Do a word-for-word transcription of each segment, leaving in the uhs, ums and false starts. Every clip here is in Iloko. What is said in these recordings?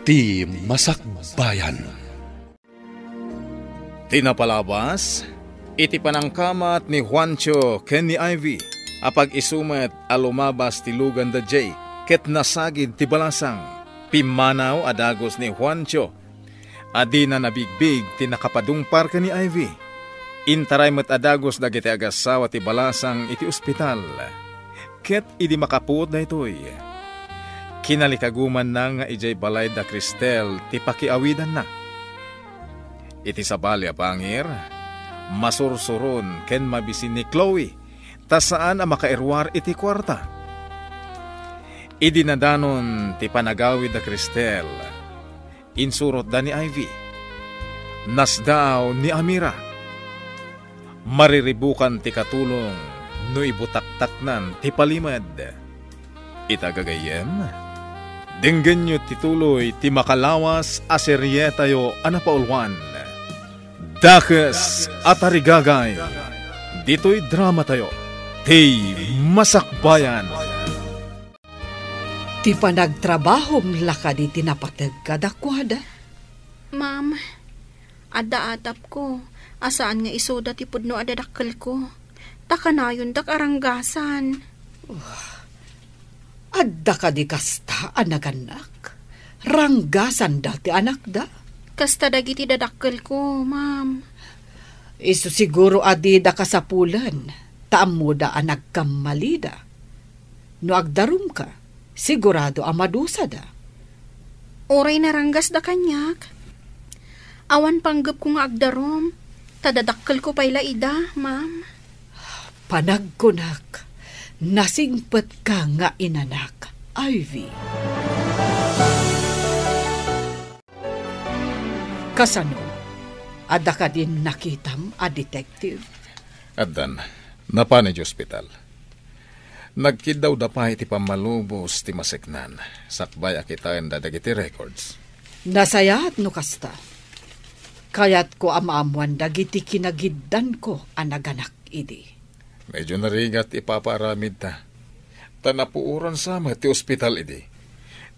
Ti Masakbayan. Ti napalabas, iti panangkamat ni Juancho ken ni Ivy, a pag-isu met a lumabas ti lugan da Jay ket nasagid ti balasang. Pimmanaw a dagus ni Juancho a dina nabigbig ti nakapadungpar ken ni Ivy. Intaray met a dagus dagiti agassawa ti balasang iti ospital. Ket idi makapuot daytoy, kinalikagumanna nga idiay balay da Cristel ti pakiawidanna. Iti sabali a bangir, masursuron ken mabisin ni Chloe ta saan a makairuar iti kuarta. Idi nadanon ti panagawid da Cristel, insurotda ni Ivy. Nasdaaw ni Amira. Mariribukan ti katulong no ibutaktaknan ti palimed. Ita gagayyem, denggenyo ti tuloy ti makalawas a serietayo a napauluan, Dakes a Tarigagay. Ditoy dramatayo, ti Masakbayan. Ti panagtrabahom la kadi ti napateg kadakuada? Ma'am, adda atapko a saan nga isuda ti pudno a dadakkelko, ta kanayondak a ranggasan. Adda kadi kasta a nagannak? Ranggasanda ti anakda? Kasta dagiti dadakkelko, ma'am. Isu siguro a dida kasapulen, ta ammoda a nagkammalida. No agdarumka, sigurado a madusada. Uray naranggasda kaniak, awan panggepko nga agdarum, ta dadakkelko pay la ida, ma'am. Panagkunak, nasingpetka nga inanak, Ivy. Kasano? Adda kadin nakitam a detective? Addan, napan idiay ospital. Nagkiddawda pay iti pammalubos ti maseknan, sakbay a kitaenda dagiti records. Nasayaat no kasta. Kayatko a maammoan dagiti kinagiddanko a naganak idi. Medyo narigat ti ipapaaramidta. Ta napuoran sa met ti ospital idi.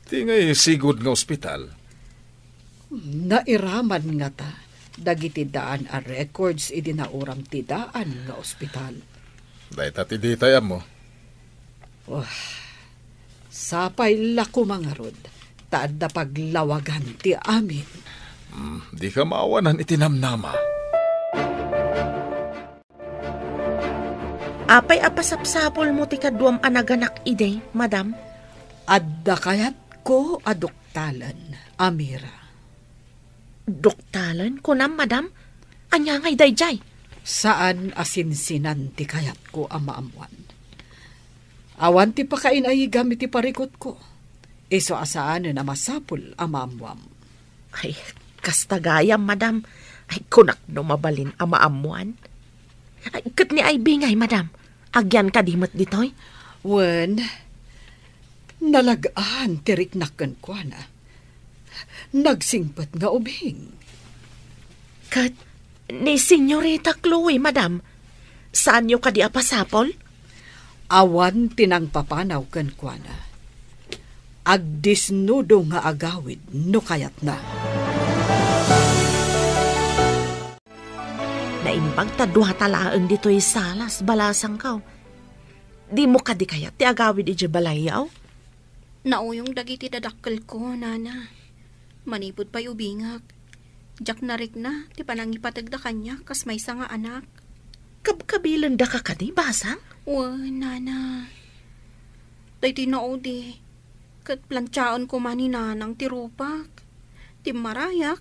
Ti ngay sigud nga ospital. Nairaman ngata dagiti daan a records idi nauram ti daan nga ospital? Dayta ti ditay ammo. Wah, sapay la koma ngarud, ta adda paglawagan ti amin. Hmm, dika maawanan iti namnama. Apay a pasapsapulmo ti kaduam a naganak idi, madam? Adda kayatko a doktalen, Amira. Doktalen, kunam, madam? Ania ngay daydiay? Saan a sinsinan ti kayatko a maammoan. Awan ti pakainaigam iti parikutko. Isu a saanen a masapul a maammoam. Ay, kasta gayam, madam. Ay, kunak no mabalin a maammoan. Ay, ket ni Ivy ngay, madam? Agyan kadi met ditoy? Wen, nalag-an ti riknak kenkuana. Nagsingpet nga ubing. Ket ni Senyorita Chloe, madam, saanyo kadi a pasapul? Awan ti nangpapanaw kenkuana. Agdisnudo nga agawid no kayatna. Naimbag ta duata laeng ditoy salas, balasangko. Dimo kadi kayat ti agawid idiay balayyo? Nauyong dagiti dadakkelko, nana. Manipud pay ubingak. Diak narikna ti panangipategda kaniak kas maysa nga anak. Kabkabilendaka kadi, basang? Wen, nana. Daytoy naudi, ket plantiaen koma ni nanang ti rupak. Timmarayak,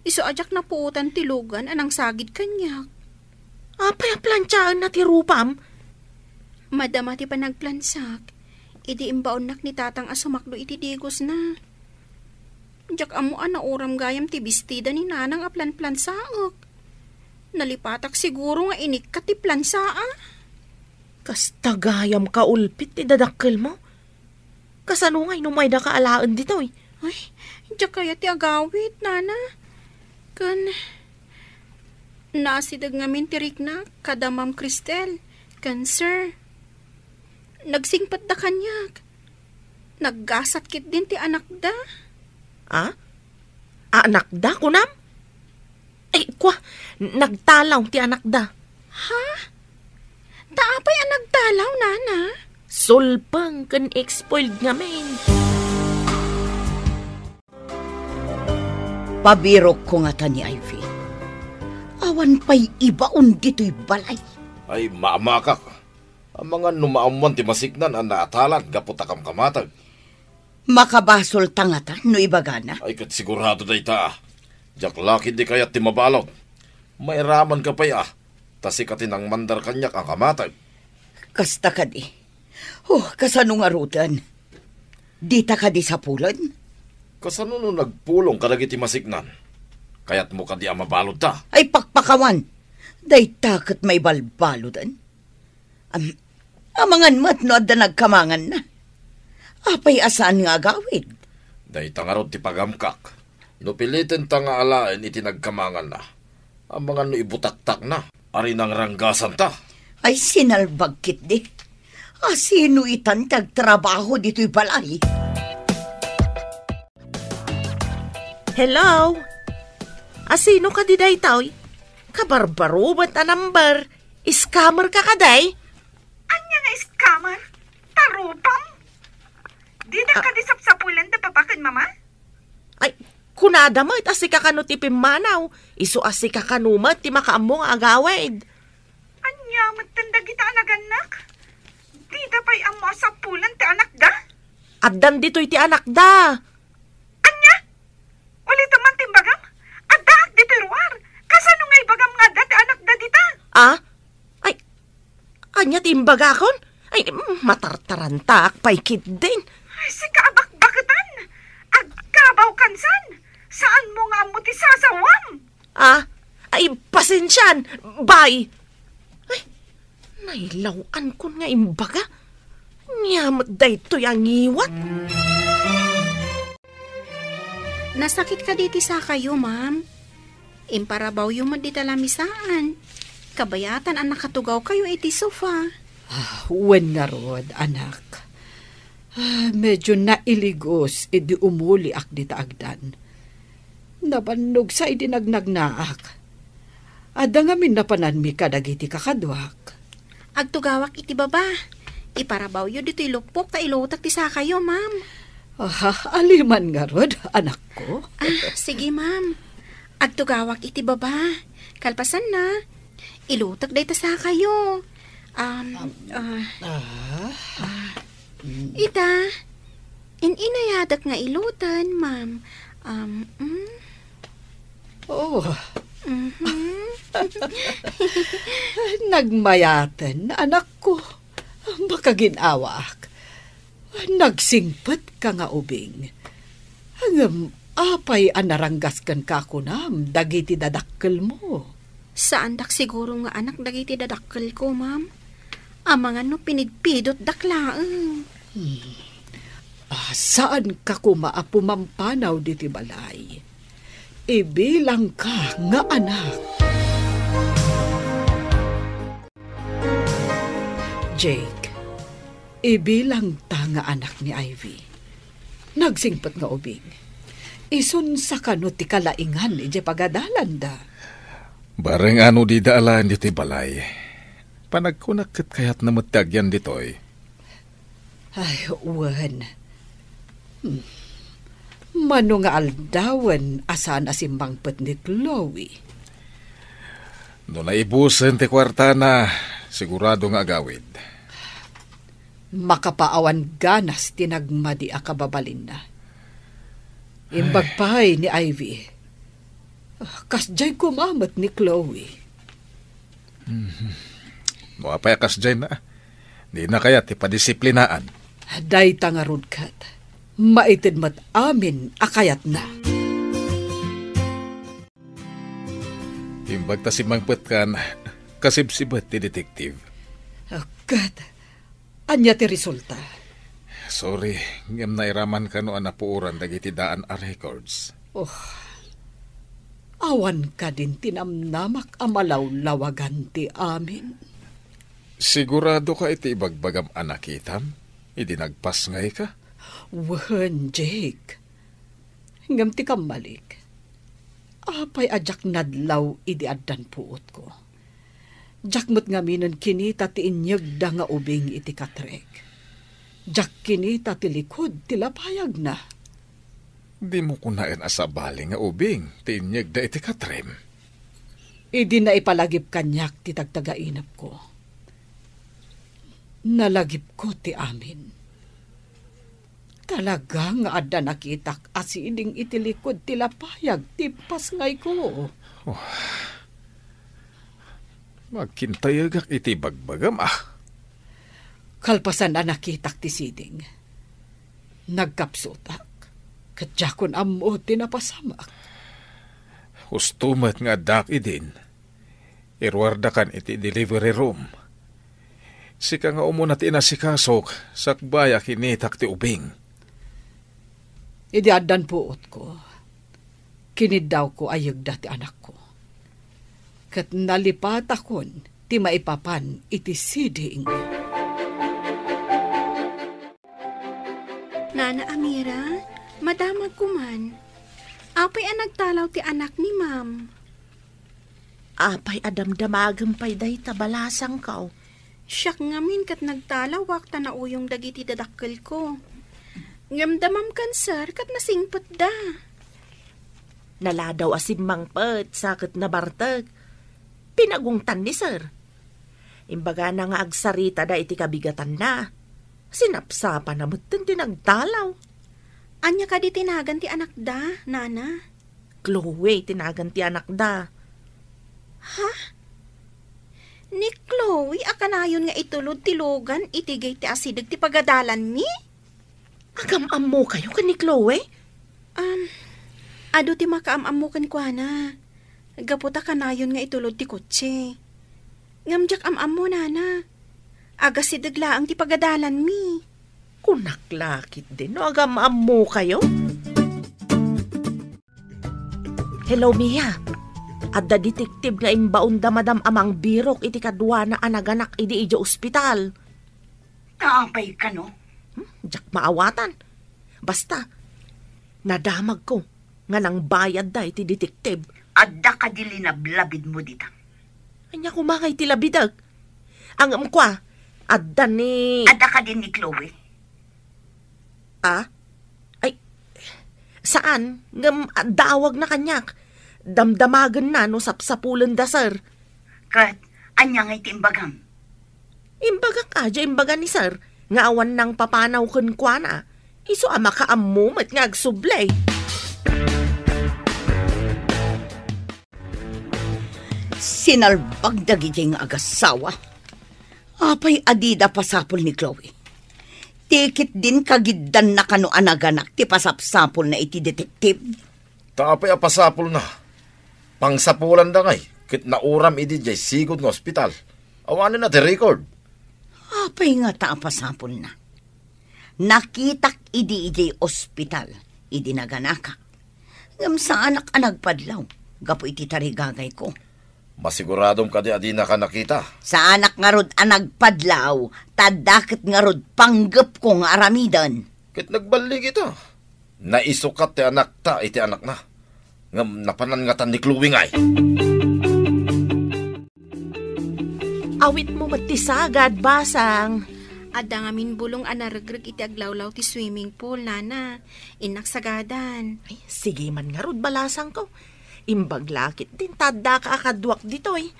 isu a diak napuotan ti lugan a nangsagid kaniak. Apay a plantiaenna ti rupam? Madama ti panagplansak, idi imbaonnak ni tatang a sumakdo iti digosna. Diak ammo a nauram gayam ti bestida ni nanang a planplansaek. Nalipatak siguro nga inikkat ti plansaa. Kasta gayam kaulpit ti dadakkelmo. Kasano ngay no maydaka alaen ditoy? Ay, diak kayat ti agawid, nana. Ken, naasideg ngamin ti rikna kada Ma'am Cristel ken Sir. Nagsingpetda kaniak. Naggasat ketdin ti anakda. Ah? Anakda, kunam? Ay, kwa, nagtalaw ti anakda. Ha? Ta apay a nagtalaw, nana? Sulpeng ken spoiled ngamin. Pabirokko ngata ni Ivy. Awan pay ibaon ditoy balay. Ay, maamakak. Amangan no maammoan ti masiknan a naatalan gapu ta kamkamateg. Makabasolta ngata no ibagana? Ay, ket sigurado dayta. Diak la ketdi kayat ti mabalud. Mairamanka pay a, ta sika ti nangmandar kaniak a kamateg. Kasta kadi. Oh, kasano ngaruden? Dita kadi sapulen? Kasano no nagpulong kadagiti masiknan? Kayatmo kadi a mabaludta? Ay, pakpakawan! Dayta ket maibalbaluden. Am-, amangan met no adda nagkamanganna. Apay a saan nga agawid? Dayta ngarud ti pagamkak. No pilitenta nga alaen iti nagkamanganna, amangan no ibutaktakna a rinangranggasanta. Ay, sinalbag ketdi. Asino itan ti agtrabaho ditoy balay? Hello? Asino kadi daytoy? Kabarbaro met a number. Scammer ka kadi? Ania nga scammer? Tarupam? Dida Ah. kadi sapsapulen da papa ken mama? Ay, kunada met a sika kano ti pimmanaw, isu a sika kano met ti makaammo nga agawid. Ania metten dagita a nagannak? Dida pay ammo a sapulen ti anakda? Addan ditoy ti anakda. Ania? Ulitem man ti imbagam? Addaak ditoy ruar. Kasano nga ibagam nga adda ti anakda dita? Ah? Ay, ania ti imbagakon? Ay, mm, matartarantaak pay ketdin. Ay, sika a bakbaketan! Agkabaw kansan! Saanmo nga ammo ti sasawam! Ah? Ay, pasensian! Bye! Ay, nailaw-ankon nga imbaga. Ania met daytoy a ngiwat? Nasakit kadi ti sakayo, ma'am? Imparabawyo met dita lamisaan. Kabayatan a nakatugawkayo iti sofa. Ah, wen ngarud, anak. Ah, medyo nailigos idi umuliak dita agdan. Nabannog sa idi nagnagnaak. Adda ngamin napananmi kadagiti kakaduak. Agtugawak iti baba. Iparabawyo ditoy lupok ta ilutek ti sakayo, ma'am. Ah, aliman ngarud, anakko. Ah, sige, ma'am. Agtugawak iti baba. Kalpasanna, ilutek dayta sakayo. Um, ah, Ah, ah, mm. Ita, in-inayadak nga iluten, ma'am. Um, mm. Oh. Mhm. Nagmayaten, anakko. Makagin-awaak. Nagsingpet ka nga ubing. Ngem apay a naranggas kenka kunam dagiti dadakkelmo? Saandak siguro nga anak dagiti dadakkelko, ma'am. Amangan no pinidpidotdak laeng. Hmm. Ah, saanka koma a pumampanaw diti balay. Ibilangka nga anak. Jake, ibilangta nga anak ni Ivy. Nagsingpet nga ubing. Isunsa kano ti kalaingan idiay pagadalanda? Bareng ano dida alaen ditoy balay. Panagkunak ket kayatna met ti agyan ditoy. Ay, wen. Hmm. Mano nga aldawen a saan a simmangpet ni Chloe? No naibusen ti kuartana, sigurado nga agawid. Makapaawan ganas ti nagmadi a kababalinna. Imbag Ay. pay ni Ivy. Kasdiay koma met ni Chloe. Mhm. No apay a kasdiay na, dina kayat ti padisiplinaan. Dayta ngarud ket, maited met amin a kayatna. Imbag ta simmangpetkan, kasibsibet ti detective. Ket, ania ti resulta? Sorry, ngem nairaman kano a napuoran dagiti daan a records. Oh, awan kadin ti namnamak a malawlawagan ti amin. Sigurado ka iti ibagbagam a nakitam idi nagpasngayka? Wen, Jake. Ngem ti kammalik, apay a diak nadlaw idi addan puotko? Diak met ngaminen kinita ti inyegda nga ubing iti katrek. Diak kinita ti likud ti lapayagna. Dimo kunaen a sabali nga ubing ti inyegda iti katrem? Idi naipalagip kaniak ti tagtagainepko, nalagipko ti amin. Talaga nga adda nakitak a siding iti likud ti lapayag ti pasngayko. Oh, magkintayegak iti bagbagam, ah. Kalpasan a nakitak ti siding, nagkapsutak, ket diakon ammo ti napasamak. Husto met nga addaak idin. Iruardakan iti delivery room. Sika nga umuna ti inasikasok, sakbay a kinitak ti ubing. Idi addan puotko, kiniddawko a yegda ti anakko. Ket nalipatakon ti maipapan iti siding. Nana Amira, madamagko man. Apay a nagtalaw ti anak ni Ma'am? Apay a damdamagem pay dayta balasangko? Siak ngamin ket nagtalawak ta nauyong dagiti dadakkelko. Ngem da Ma'am Cancer ket nasingpetda. Naladaw a simmangpet sa ket nabartek. Pinagungtan ni Sir. Imbagana nga agsaritada iti kabigatanna. Sinapsapana metten ti nagtalaw. Ania kadi ti nagan ti anakda, Nana? Chloe ti nagan ti anakda. Ha? Ni Chloe a kanayon nga itulod ti lugan iti gay ti asideg ti pagadalanmi? Agam-ammokayo ken ni Chloe? Um, adu ti makaam-ammo kenkuana. Gapu ta kanayon nga itulod ti kotse. Ngem diak am-ammo, Nana. Agasideg laeng ti pagadalanmi. Kunak la ketdin no agam-ammokayo. Hello, Mia. Adda detektib nga imbaonda Madam a mangbirok iti kaduana a naganak idi idiay ospital. Apay kano? Hmm, diak maawatan. Basta, nadamagko nga nangbayadda iti detektib. Adda kadi linablabidmo dita? Ania koma nga iti labidek? Ngem kua, adda ni... Adda kadi ni Chloe? Ah? Ay, saan, ngem adda awagna kaniak. Damdamagenna no sapsapulenda, sir. Ket, ania ngay ti imbagam? Imbagak a, diay imbaga ni sir, nga awan nangpapanaw kenkuana. Isu a makaammo met nga agsubli. Sinalbag dagidiay nga agasawa. Apay a dida pasapul ni Chloe? Ti ketdin kagiddanna kano a naganak ti pasapsapulna iti detektib? Ta apay a pasapulna? Pangsapulanda ngay, ket nauram idi diay sigud nga ospital. Awanen a ti record. Apay ngata a pasapulna? Nakitak idi idiay ospital, idi naganakak. Ngem saanak a nagpadlaw gapu iti tarigagayko. Masiguradom kadi a dinaka nakita? Saanak ngarud a nagpadlaw, ta adda ket ngarud panggepko nga aramiden. Ket nagballigita. Naisukat ti anakta iti anakna. Ngem napanan ngatan ni Chloe ngay? Awitmo met ti sagad, basang. Adda ngamin bulong a naregreg iti aglawlaw ti swimming pool, Nana. Innak sagadan. Ay, sige man ngarud, balasangko. Imbag la ketdin ta addaka a kaduak ditoy.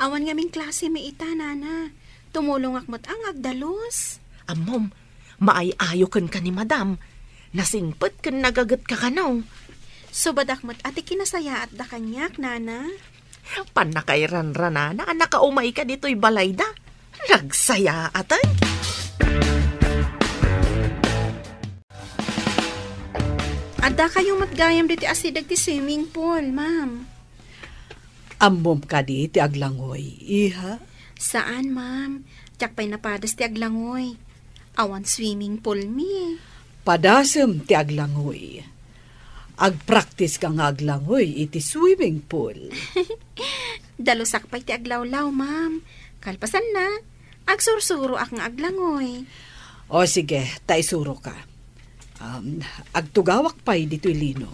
Awan ngamin klase mi ita, Nana. Tumulongak met a nga agdalus. Ammom, maay-ayo kenka ni Madam. Nasingpet ken nagagetka kano. Subadak met a ti kinasayaatda kaniak, Nana. Pannakairangranana a nakaumayka ditoy balayda. Nagsayaaten. Addakayo met gayam ditoy asideg ti swimming pool, ma'am. Ammom kadi ti aglangoy, iha? Saan, ma'am. Diak pay napadas ti aglangoy. Awan swimming pool mi. Padasem ti aglangoy. Agpraktiska nga aglangoy iti swimming pool. Dalusak pay ti aglawlaw, ma'am. Kalpasanna, agsursuroak nga aglangoy. O sige, ta isuroka. Um, agtugawak pay ditoy lino.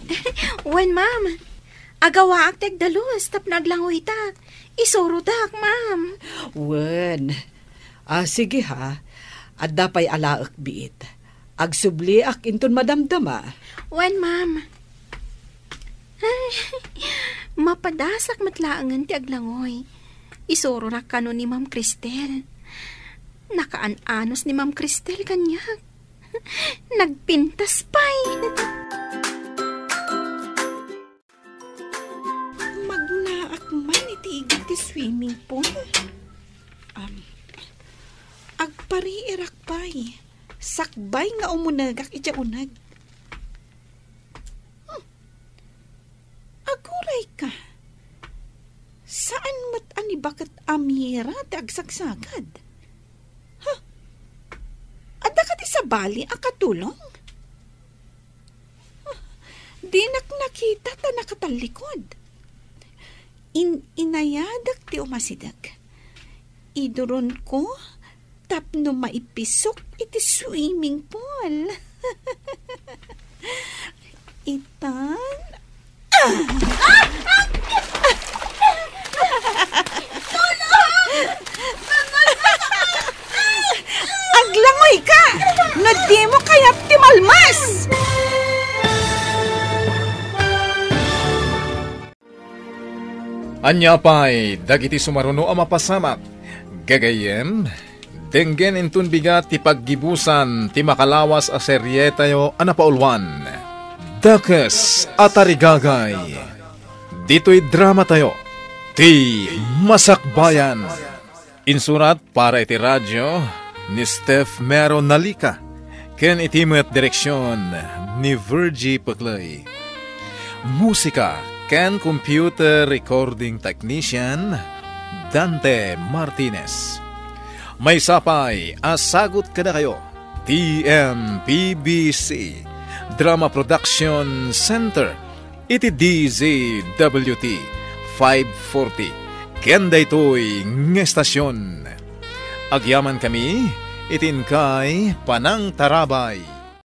Wen, ma'am. Agawaak ti agdalus tapno aglangoytak. Isurodak, ma'am. Wen. Ah, sige ha. Adda pay alaek biit. Agsubliak inton madamdama. Wen, ma'am. Ay, mapadasak met laengen ti aglangoy. Isuronak kano ni Ma'am Cristel. Nakaan-anos ni Ma'am Cristel kaniak. Nagpintas pay. Magnaak man iti igid ti swimming pool. Am, agpariirak pay. Sakbay nga umunegak idiay uneg. Hmm. Aguray ka. Saan met a ni baket a mira ti agsagsagad? Huh? Adda kadi sabali a katulong? Huh? Dinak nakita ta nakatallikod. In-inayadak ti umasideg. Iduronko tapno maipisok iti swimming pool. Itan. Ah! Aglangoy ka! No dimo kayat ti malmas! Ania pay dagiti sumaruno a mapasamak? Gagayyem, denggen inton bigat ti paggibusan ti makalawas a serietayo a napauluan, Dakes a Tarigagay. Ditoy dramatayo, ti Masakbayan. Insurat para iti radio ni Steph Mero Nalica, ken iti met direksion ni Virgie Peclay. Musika ken computer recording technician, Dante Martinez. Maysa pay a sagut kadakayo, T M P B C Drama Production Center, iti D Z W T five forty, ken daytoy nga estasion. Agyamankami iti inkay panangtarabay.